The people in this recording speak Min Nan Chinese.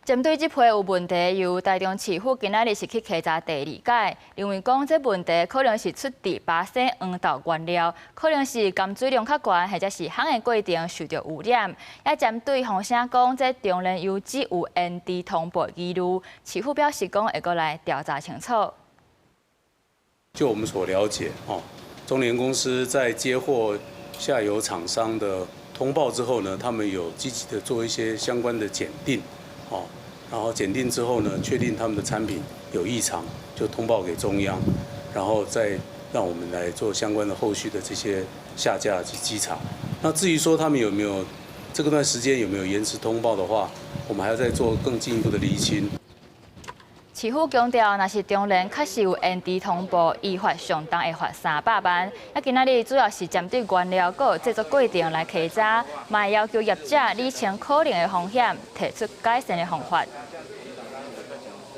針對這批有問題，由台中市府今仔日是去稽查第二擺，認為講這問題可能是出佇巴西黃豆原料，可能是含水量較懸，或者是烘的過程受著污染。也針對風聲講這中聯油脂有延遲通報疑慮，市府表示講會閣來調查清楚。就我們所了解，哦，中聯公司在接獲下游廠商的通報之後呢，他們有積極的做一些相關的檢定。哦，然後檢定之後呢，確定他們的產品有異常，就通報給中央，然後再讓我們來做相關的後續的這些下架及稽查。那至於說他們有沒有這個段時間有沒有延遲通報的話，我們還要再做更進一步的釐清。市府強調，若是中聯確實有延遲通報，依法上重會罰300萬。啊，今仔日主要是針對原料閣製作過程來稽查，嘛要求業者理清可能的風險，提出改善的方法。